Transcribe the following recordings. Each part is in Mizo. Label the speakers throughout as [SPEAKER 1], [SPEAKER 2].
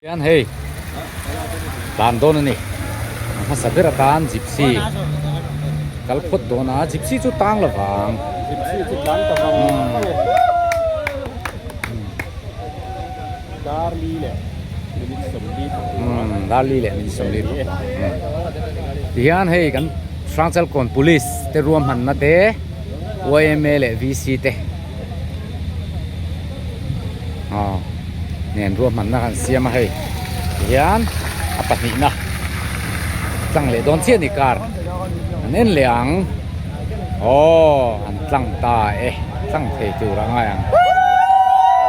[SPEAKER 1] Hian hei tlan dawn a ni a hmasa ber atan gypsy kal phawt dawn a gypsy chu tang lo vang
[SPEAKER 2] gypsy chu tlan ta vang vang e dar li leh minute sawmli
[SPEAKER 1] umm dar li leh minute sawmli tihian hei kan Hrangchalkawn police te ruahmanna te yma leh VC te. Aw nen ruahmanna kan siam a hei tihian a pahnihna tlang leh dawn chiah a ni car an en leh ang aw an tlang ta e tlang thei tur a ngai ang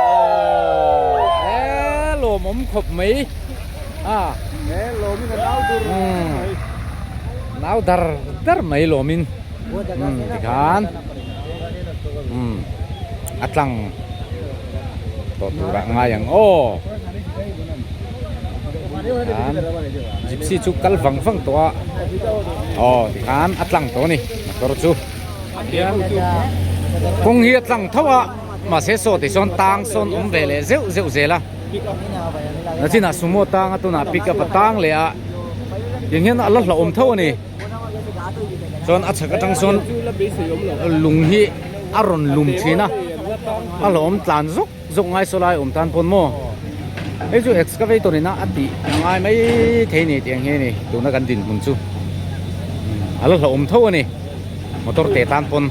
[SPEAKER 1] aw he lawmawm khawp mai a
[SPEAKER 2] he lawmin a nau dur mai
[SPEAKER 1] nau dar dar mai lawmin. Umm tikhan umm a tlang tawh turah ngai ang aw tikhan gypsy chu kal vang vang tawh a aw tikhan a tlang tawh a ni motor chu kawng hi a tlang tho a mahse saw tih sawn tang sawn awm ve leh zeuh zeuh zel a nachinah sumo tang a tunah pickup a tang leh a tiang hian a la hlauhawm tho a ni. Chuan a chhak atang sawn lung hi a rawn lum thin a a hlawm tlan zawk zawk ngai saw lai awm tan pawn maw hei chu excavator in a a tih a ngai mai thei a ni tih ang hi a ni tuna kan dinhmun chu a la hlauhawm tho a ni motor te tan pawn.